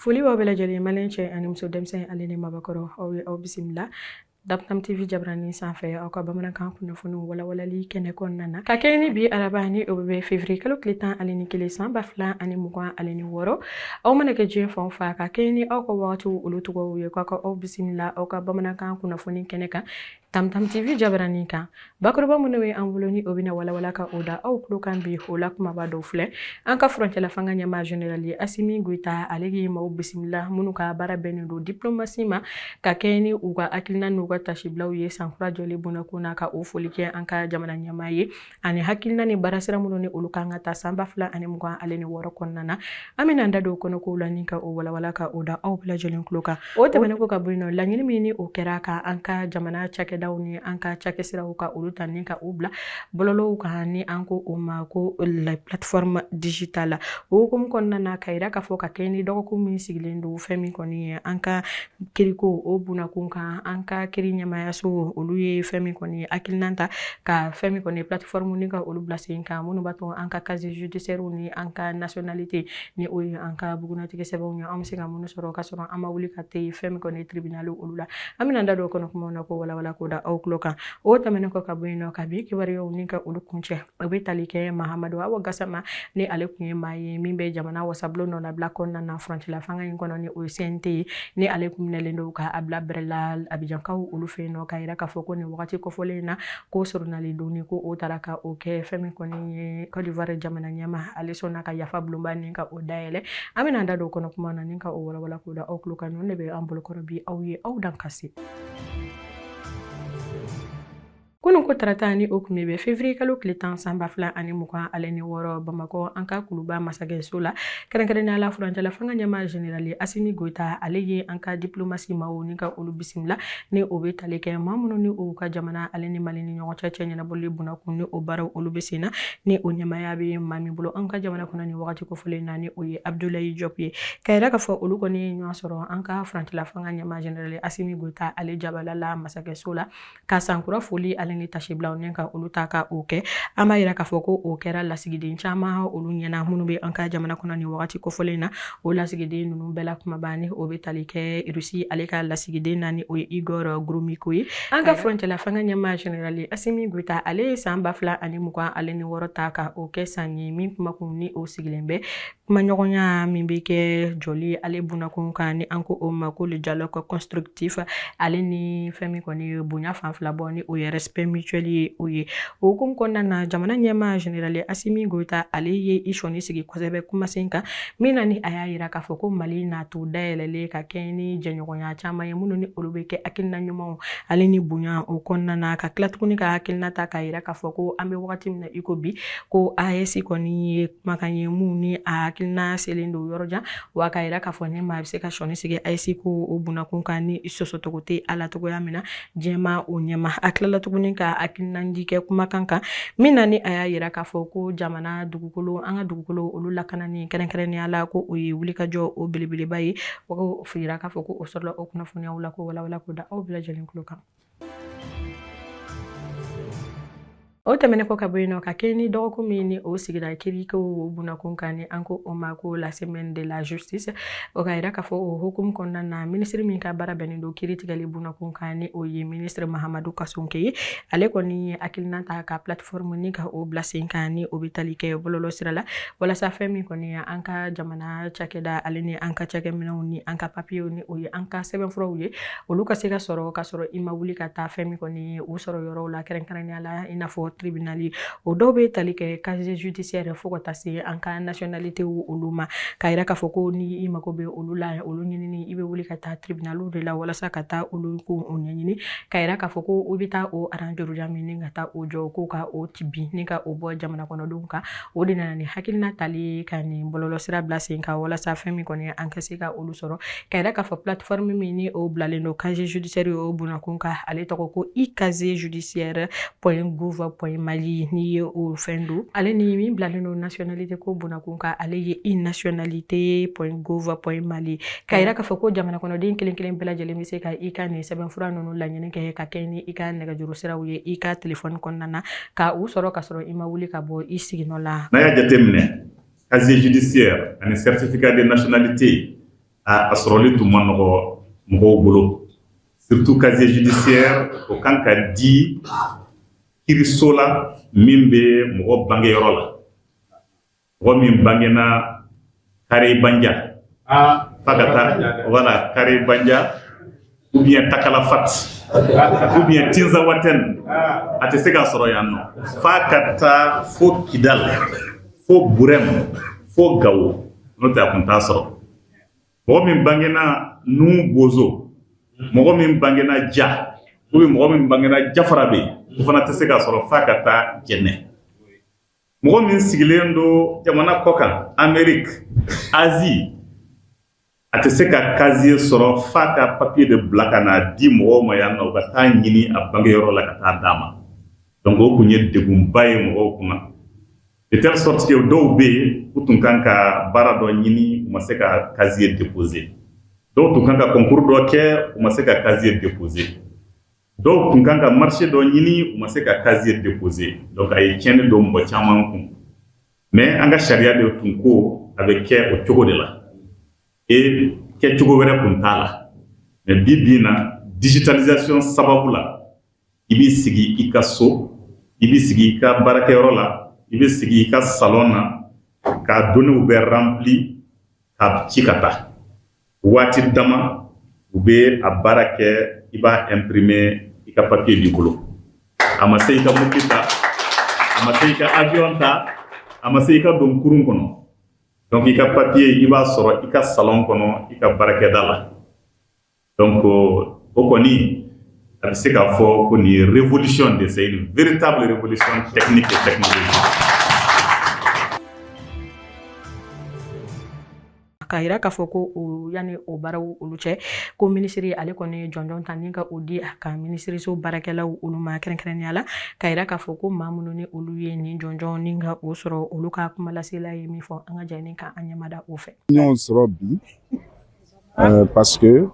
Foli b'aw bɛɛ lajɛlen, maliyɛn cɛ ani muso, denmisɛn ale ni mabakɔrɔ. Aw ye aw bisimila Tamtam TV jabarani sanfɛ, aw ka bamanankan kunnafoniw walawalali kɛnɛ kɔnɔna na, ka kɛɲɛ ni bi araba ni o bɛ bɛn février kalo tile 11, san 2026. Aw mana kɛ diɲɛ fan o fan, ka kɛɲɛ ni aw ka wagatiw olu tɔgɔw ye, k'aw ka aw bisimila aw ka bamanankan kunnafoni kɛnɛ kan, Tamtam TV jabarani kan. Bakuruba minnu bɛ an bolo ni o bɛna walawala ka o da aw tulo kan bi, o la kumaba dɔw filɛ: an ka furancɛla fanga ɲɛmaa, général Asimi Goyita, ale ye maaw bisimila minnu ka baara bɛnnen don diplomatie ma, ka kɛɲɛ ni u ka hakilina n'u ka tasibilaw ye sankura jɔli bonnakun na, ka o foli kɛ an ka jamana ɲɛmaa ye, ani hakilina ni baarasira minnu ni olu kan ka ta san 2026 kɔnɔna na. An bɛna an da don o kɔnɔkow la ni ka o walawala ka o da aw bɛɛ lajɛlen tulo kan. O tɛmɛnen kɔ ka bɔ yen nɔ, laɲini min ni o kɛra ka an ka jamana cakɛdaw ni an ka cakɛsiraw ka olu ta ni ka o bila bɔlɔlɔw kan, ni an ko o ma ko la plateforme digitale, o hukumu kɔnɔna na, ka yira k'a fɔ ka kɛɲɛ ni dɔgɔkun min sigilen don fɛn min kɔni ye an ka kiriko o bunakun kan, an ka kiri ɲɛmaayaso olu ye fɛn min kɔni ye hakilina ta ka fɛn min kɔni ye plateforme ni ka olu bila sen kan, minnu b'a to an ka casier judiciaire ni an ka nationalité, ni o ye an ka bugunnatigɛ sɛbɛnw ye, an bɛ se ka minnu sɔrɔ ka sɔrɔ an ma wuli ka te fɛn min kɔni ye tribunal olu la. An bɛna da don o kɔnɔ kumaw na ko walawala k'o da aw tulo kan. O tɛmɛnen kɔ ka bɔ yen nɔ, ka bi kibaruyaw ni ka olu kuncɛ, o bɛ tali kɛ Mahamadu Awa Gasama, ni ale tun ye maa ye min bɛ jamana wasabulon nɔnabila kɔnɔna na furancɛla fanga in kɔnɔ, ni o ye CNT ye, ni ale tun minɛlen don ka a bila bɛrɛ la Abijankaw olu fɛ yen nɔ, ka yira k'a fɔ ko nin wagati kofɔlen in na, ko soronali donni ko o taara ka o kɛ fɛn min kɔni ye Côte d'Ivoire jamana ɲɛmaa, ale sɔnna ka yafa bulonba ni ka o dayɛlɛ. An bɛna an da don o kɔnɔ kuma na ni ka o walawala k'o da aw tulo kan. Ninnu de bɛ an bolokɔrɔ bi. Aw ye aw dan ka se. Kunun ko tarata, ni o tun bɛ bɛn février kalo tile 10, san 2026, Bamakɔ, an ka kuluba masakɛso la, kɛrɛnkɛrɛnnenya la furancɛla fanga ɲɛmaa, général Asimi Goyita, ale ye an ka diplomatie maaw ni ka olu bisimila, ni o bɛ tali kɛ maa minnu ni o ka jamana ale ni Mali ni ɲɔgɔn cɛ cɛ ɲɛnabɔli bunakun ni o baaraw olu bɛ sen na, ni o ɲɛmaaya bɛ maa min bolo an ka jamana kɔnɔ ni wagati kofɔlen na, ni o ye Abdoulaye Diop ye, ka yira k'a fɔ olu kɔni ye ɲɔgɔn sɔrɔ an ka furancɛla fanga ɲɛmaa, général Asimi Goyita, ale jabala la masakɛso la, ka sankura foli ale ni tasibilaw ni ka olu ta ka o kɛ. An b'a yira k'a fɔ ko o kɛra lasigiden caman olu ɲɛna minnu bɛ an ka jamana kɔnɔ ni wagati kofɔlen na. O lasigiden ninnu bɛɛ la kumaba, ni o bɛ tali kɛ Rusi ale ka lasigiden na, ni o ye Igor Gromyko ye. An ka furancɛla fanga ɲɛmaa, général Asimi Goyita, ale ye san 2026 ta ka o kɛ san ye min kumakun ni o sigilen bɛ kumaɲɔgɔnya min bɛ kɛ jɔli ale bunakun kan, ni an ko o ma ko le dialogue constructif, ale ni fɛn min kɔni ye bonya fan fila bɔ, ni o ye respect mutuel ye. O ye o hukumu kɔnɔna na, jamana ɲɛmaa, général Asimi Goyita, ale ye i sɔnni sigi kosɛbɛ kumasen kan min na, ni a y'a yira k'a fɔ ko Mali n'a to dayɛlɛlen ka kɛɲɛ ni jɛɲɔgɔnya caman ye minnu ni olu bɛ kɛ hakilina ɲumanw ale ni bonya o kɔnɔna na, ka tila tuguni ka hakilina ta k'a yira k'a fɔ ko an bɛ wagati min na i ko bi, ko AES kɔni ye kumakan ye mun ni a hakilina selen don yɔrɔ jan wa, k'a yira k'a fɔ ni maa bɛ se ka sɔnni sigi AES ko o bunakun kan ni sɔsɔcogo tɛ a la cogoya min na diɲɛma o ɲɛma. A tilala tuguni ka hakilinandi kɛ kumakan kan min na, ni a y'a yira k'a fɔ ko jamana dugukolo, an ka dugukolo olu lakanani kɛrɛnkɛrɛnnenya la, ko o ye wulikajɔ o belebeleba ye. O yira k'a fɔ ko o sɔrɔla o kunnafoniyaw la ko walawala k'o da aw bɛɛ lajɛlen tulo kan. O tɛmɛnen kɔ ka bɔ yen nɔ, ka kɛɲɛ ni dɔgɔkun min ni o sigira kiriko bunakun kan, ni an ko o ma ko la semaine de la justice, o ka yira k'a fɔ o hukumu kɔnɔna na, minisiri min ka baara bɛnnen don kiri tigɛli bunakun kan, ni o ye minisiri Mahamadu Kasɔnke ye, ale kɔni ye hakilina ta ka plateforme ni ka o bila sen kan, ni o bɛ tali kɛ bɔlɔlɔ sira la, walasa fɛn min kɔni ye an ka jamana cakɛda ale ni an ka cakɛminɛnw ni an ka papiyew, ni o ye an ka sɛbɛnfuraw ye, olu ka se ka sɔrɔ ka sɔrɔ i ma wuli ka taa fɛn min kɔni ye u sɔrɔ yɔrɔw la, kɛrɛnkɛrɛnnenya la i n'a fɔ tribunal. O dɔw bɛ tali kɛ casier judiciaire fo ka taa se an ka nationalité olu ma, k'a yira k'a fɔ ko ni i mago bɛ olu la, olu ɲinini, i bɛ wuli ka taa tribunal de la walasa ka taa olu ko o ɲɛɲini, k'a yira k'a fɔ ko i bɛ taa o rang jurujan min ni ka taa o jɔ ko ka o ti bin ni ka o bɔ jamana kɔnɔdenw kan. O de nana ni hakilina tali ka nin bɔlɔlɔsira bila sen kan, walasa fɛn min kɔni an ka se ka olu sɔrɔ, k'a yira k'a fɔ plateforme min ni o bilalen don casier judiciaire o bunakun kan, ale tɔgɔ ko e-casier judiciaire point gouv point mali, n'i ye o fɛn don, ale ni min bilalen don nationalité ko bunakun kan, ale ye e-nationalité point gouv point mali, k'a yira k'a fɔ ko jamana kɔnɔden kelen kelen bɛɛ lajɛlen bɛ se ka i ka nin sɛbɛnfura ninnu laɲini kɛ ka kɛ ni i ka nɛgɛjuru siraw ye i ka telefɔni kɔnɔna na, ka u sɔrɔ ka sɔrɔ i ma wuli ka bɔ i siginɔ la. N'a y'a jateminɛ, casier judiciaire ani certificat de nationalité. A sɔrɔli tun man nɔgɔ mɔgɔw bolo, surtout casier judiciaire, o kan ka di kiriso la min bɛ mɔgɔ bangeyɔrɔ la. Mɔgɔ min bangena Kare Banja, f'a ka taa, voilà, Kare Banja ou bien Takalafat ou bien Tinzawaten, a tɛ se k'a sɔrɔ yan nɔ, f'a ka taa fo Kidal, fo Burɛm, fo Gawo, n'o tɛ a kun t'a sɔrɔ. Mɔgɔ min bangena Nu Bozo, mɔgɔ min bangena Ja, ou bien mɔgɔ min bangena Jafarabe, o fana tɛ se k'a sɔrɔ, f'a ka taa Jɛnɛ. Mɔgɔ min sigilen don jamana kɔ kan, Amérique, Asie, a tɛ se ka casier sɔrɔ, f'a ka papier de bila ka n'a di mɔgɔw ma yan nɔ, u ka taa ɲini a bangeyɔrɔ la ka taa d'a ma. Donc o kun ye degunba ye mɔgɔw kunna, de telle sorte que dɔw bɛ yen, u tun kan ka baara dɔ ɲini, u ma se ka casier déposer. Dɔw tun kan ka concours dɔ kɛ, u ma se ka casier déposer. Dɔw tun kan ka marché dɔ ɲini, u ma se ka casier déposer. Donc a ye tiɲɛni don mɔgɔ caman kun. Mais an ka sariya de tun ko a bɛ kɛ o cogo de la et kɛcogo wɛrɛ kun t'a la. Mais bi bi in na, digitalisation sababu la, i b'i sigi i ka so, i b'i sigi i ka baarakɛyɔrɔ la, i bɛ sigi i ka salon na k'a données bɛɛ rempli ka ci ka taa. Waati dama, u bɛ a baara kɛ, i b'a imprimer, i ka papier b'i bolo. A ma se i ka mobili ta, a ma se i ka avion ta, a ma se i ka don kurun kɔnɔ. Donc i ka papier, i b'a sɔrɔ i ka salon kɔnɔ, i ka baarakɛda la. Donc o kɔni, a bɛ se k'a fɔ ko nin ye révolution de, c'est une véritable révolution technique et technologique. K'a yira k'a fɔ ko o yanni o baaraw olu cɛ, ko minisiri ale kɔni ye jɔnjɔn ta ni ka o di a ka minisiriso baarakɛlaw olu ma kɛrɛnkɛrɛnnenya la, k'a yira k'a fɔ ko maa minnu ni olu ye nin jɔnjɔn ni ka o sɔrɔ, olu ka kumalasela ye min fɔ, an ka jɛ ka an ɲɛmada o fɛ. Ɲɔgɔn sɔrɔ bi parce que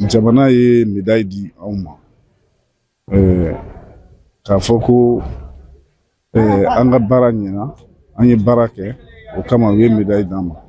jamana ye médaille di anw ma, k'a fɔ ko an ka baara ɲɛna, an ye baara kɛ, o kama u ye médaille d'an ma.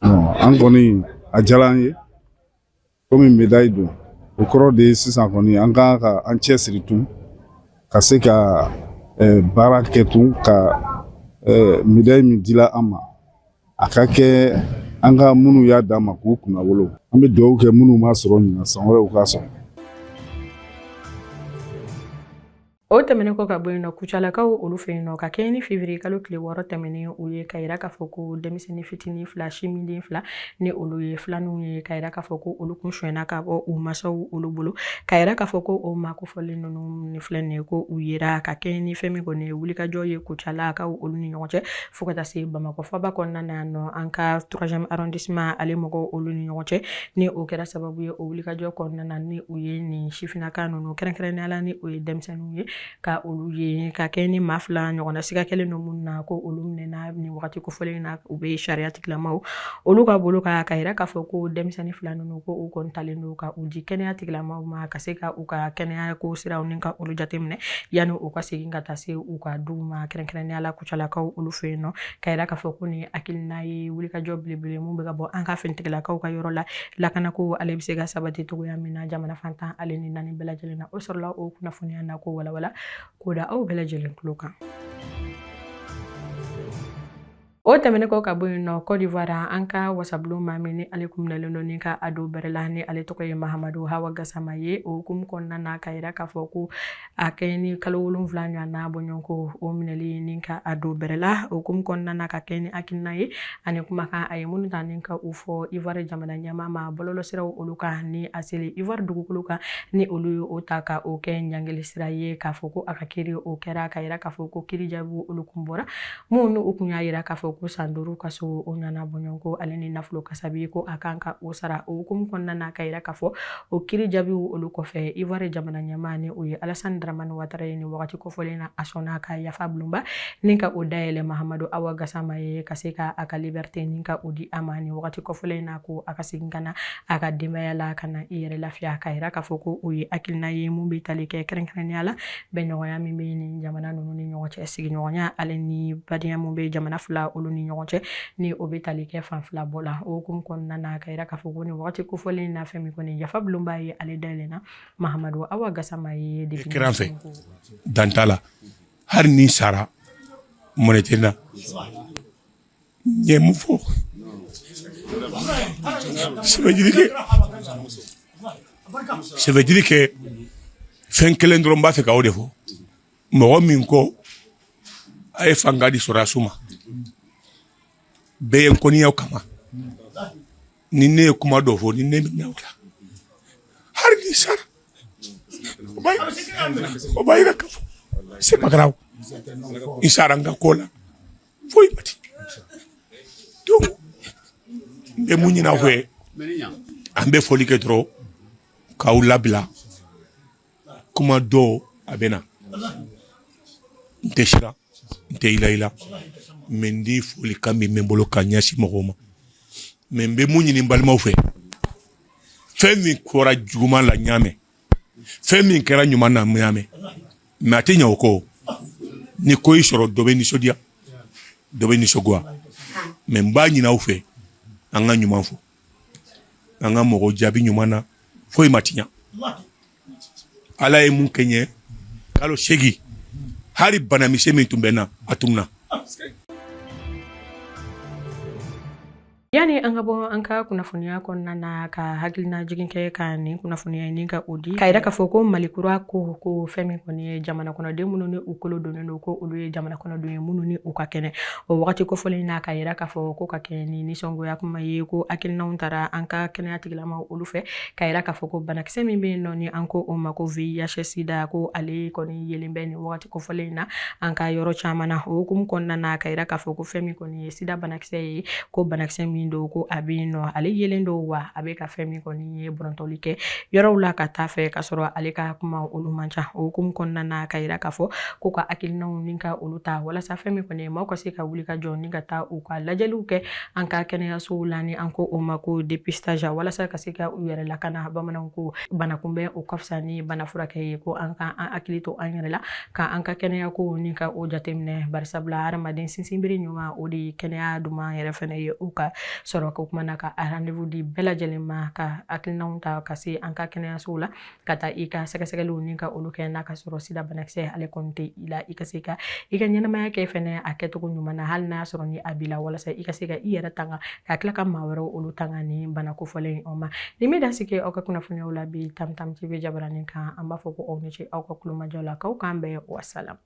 An kɔni, a diyara an ye. Komi médaille don, o kɔrɔ de ye sisan kɔni an kan ka an cɛsiri tun ka se ka baara kɛ tun ka médaille min dila an ma, a ka kɛ an ka minnu y'a d'an ma k'u kunna wolo. An bɛ dugawu kɛ minnu m'a sɔrɔ ɲinan, san wɛrɛ u k'a sɔrɔ. O tɛmɛnen kɔ ka bɔ yen nɔ, Kucalakaw olu fɛ yen nɔ, ka kɛɲɛ ni février kalo tile 6 tɛmɛnen, u ye ka yira k'a fɔ ko denmisɛnnin fitinin fila, siminden fila, ni olu ye filaninw ye, ka yira k'a fɔ ko olu kun sonyɛna ka bɔ u masaw olu bolo, ka yira k'a fɔ ko o maa kofɔlen ninnu ni filɛ nin ye, ko u yera ka kɛɲɛ ni fɛn min kɔni ye wulikajɔ ye Kucalakaw olu ni ɲɔgɔn cɛ, fo ka taa se Bamakɔ faba kɔnɔna na yan nɔ, an ka 3e arrondissement ale mɔgɔw olu ni ɲɔgɔn cɛ. Ni o kɛra sababu ye, o wulikajɔ kɔnɔna na, ni u ye nin sifinnaka ninnu kɛrɛnkɛrɛnnenya la, ni o ye denmisɛnninw ye, ka olu ye ka kɛ ni maa fila ɲɔgɔnna siga kɛlen don minnu na, ko olu minɛna nin wagati kofɔlen na, u bɛ sariya tigilamaw olu ka bolo kan, ka yira k'a fɔ ko denmisɛnnin fila ninnu, ko u kɔni talen don ka u di kɛnɛya tigilamaw ma, ka se ka u ka kɛnɛya ko siraw ni ka olu jateminɛ yanni u ka segin ka taa se u ka duw ma, kɛrɛnkɛrɛnnenya la Kucalakaw olu fɛ yen nɔ, ka yira k'a fɔ ko nin hakilina ye wulikajɔ belebele mun bɛ ka bɔ an ka finitigilakaw ka yɔrɔ la, lakanako ale bɛ se ka sabati cogoya min na jamana fantan ale ni naani bɛɛ lajɛlen na. O sɔrɔla o kunnafoniya na ko walawala k'o da aw bɛɛ lajɛlen tulo kan. O tɛmɛnen kɔ ka bɔ yen nɔ, Côte d'Ivoire, an ka wasabulon maa min ni ale kun minɛlen don ni ka a don bɛrɛ la, ni ale tɔgɔ ye Mahamadu Hawa Gasama ye, o hukumu kɔnɔna na, ka yira k'a fɔ ko a kɛ ni kalo 7 ɲɔgɔnna bɔɲɔgɔnko o minɛli ni ka a don bɛrɛ la, o hukumu kɔnɔna na, ka kɛ ni hakilina ye ani kumakan a ye minnu ta ni ka u fɔ Ivoire jamana ɲɛmaa ma bɔlɔlɔsiraw olu kan, ni a seli Ivoire dugukolo kan, ni olu ye o ta ka o kɛ ɲangili sira ye, k'a fɔ ko a ka kiri o kɛra, ka yira k'a fɔ ko kiri jaabi olu kun bɔra minnu u kun y'a yira k'a fɔ ko san 5 kaso o ɲɔgɔnna bɔɲɔgɔnko ale ni nafolo kasabi, ko a kan ka o sara. O hukumu kɔnɔna na, ka yira k'a fɔ o kiri jaabiw olu kɔfɛ, Ivoire jamana ɲɛmaa ni o ye Alassane Dramane Ouattara ye, ni wagati kofɔlen na, a sɔnna ka yafa bulonba ni ka o dayɛlɛ Mahamadu Awa Gassama ye, ka se ka a ka liberté ni ka o di a ma ni wagati kofɔlen na, ko a ka segin ka na a ka denbaya la, ka na i yɛrɛ lafiya, ka yira k'a fɔ ko o ye hakilina ye mun bɛ tali kɛ kɛrɛnkɛrɛnnenya la bɛnɲɔgɔnya min bɛ nin jamana ninnu ni ɲɔgɔn cɛ, sigiɲɔgɔnya ale ni badenya mun bɛ jamana fila olu olu ni ɲɔgɔn cɛ ni o bɛ tali kɛ fan fila bɔ la. O hukumu kɔnɔna na, ka yira k'a fɔ ko nin wagati kofɔlen na, fɛn min kɔni yafa bulonba ye, ale dayɛlɛnna Mahamadu Awa Gasama ye. Kɛra an fɛ dan t'a la. Hali ni sara mɔnɛ tɛ n na. N ye mun fɔ? Ça veut dire que fɛn kelen dɔrɔn b'a fɛ ka o de fɔ. Mɔgɔ min ko a ye fanga di sɔrɔdasiw ma, bɛɛ ye n kɔniyaw kama. Ni ne ye kuma dɔ fɔ, ni ne bɛ o la, hali ni sara, o b'a yira k'a fɔ c'est pas grave, n sara n ka ko la, foyi ma ti. Donc n bɛ mun ɲini aw fɛ? An bɛ foli kɛ dɔrɔn k'aw labila. Kuma dɔw a bɛ na, n tɛ siran, n tɛ yilayila, mais n di folikan min bɛ n bolo ka ɲɛsin mɔgɔw ma. Mais n bɛ mun ɲini n balimaw fɛ? Fɛn min kɛra juguman la, n y'a mɛn. Fɛn min kɛra ɲuman na, n y'a mɛn. Mais a tɛ ɲɛ o kɔ. Ni ko y'i sɔrɔ, dɔ bɛ nisɔndiya, dɔ bɛ nisɔngoya. Mais n b'a ɲini aw fɛ, an ka ɲuman fɔ, an ka mɔgɔ jaabi ɲuman na. Foyi ma tiɲɛ. Ala ye mun kɛ n ye kalo 8, hali banamisɛn min tun bɛ n na, a tununna. Yani an ka bɔ an ka kunnafoniya kɔnɔna na, ka hakilina jigin kɛ ka nin kunnafoniya nin ka o di, ka yira k'a fɔ ko Mali kura ko fɛn min kɔni ye jamana kɔnɔden minnu ni u kolo donnen don, ko olu ye jamana kɔnɔdenw ye minnu ni u ka kɛnɛ. O wagati kofɔlen na, ka yira k'a fɔ ko ka kɛ ni nisɔngoya kuma ye, ko hakilinaw taara an ka kɛnɛya tigilamaw olu fɛ, ka yira k'a fɔ ko banakisɛ min bɛ yen nɔ ni an ko o ma ko VIH sida, ko ale kɔni yelen bɛ nin wagati kofɔlen na an ka yɔrɔ caman na. O hukumu kɔnɔna na, ka yira k'a fɔ ko fɛn min kɔni ye sida banakisɛ ye, ko banakisɛ min don, ko a bɛ yen nɔ, ale yelen don, wa a bɛ ka fɛn min kɔni ye bɔrɔntɔli kɛ yɔrɔw la ka taa fɛ, ka sɔrɔ ale ka kuma olu man ca. O hukumu kɔnɔna na, ka yira k'a fɔ ko ka hakilinaw ni ka olu ta walasa fɛn min kɔni ye maaw ka se ka wuli ka jɔ ni ka taa u ka lajɛliw kɛ an ka kɛnɛyasow la, ni an ko o ma ko dépistage, walasa ka se ka u yɛrɛ lakana. Bamananw ko bana kunbɛn o ka fisa ni bana furakɛ ye, ko an ka an hakili to an yɛrɛ la, ka an ka kɛnɛya ko ni ka o jateminɛ, barisabula hadamaden sinsinbiri ɲuman, o de ye kɛnɛya duman yɛrɛ fɛnɛ ye o ka sɔrɔ. Ko kuma na, ka rendez-vous di bɛɛ lajɛlen ma, ka hakilinaw ta ka se an ka kɛnɛyasow la, ka taa i ka sɛgɛsɛgɛliw ni ka olu kɛ, n'a ka sɔrɔ sida banakisɛ ale kɔni tɛ i la, i ka se ka i ka ɲɛnamaya kɛ fɛnɛ a kɛcogo ɲuman na, hali n'a y'a sɔrɔ ni a b'i la, walasa i ka se ka i yɛrɛ tanga, ka tila ka maa wɛrɛw olu tanga ni bana kofɔlen o ma. Ni min da sigi aw ka kunnafoniyaw la bi Tam Tam TV jabaranin kan, an b'a fɔ ko aw ni ce aw ka kulomajɔ la, k'aw k'an bɛn, wasalam.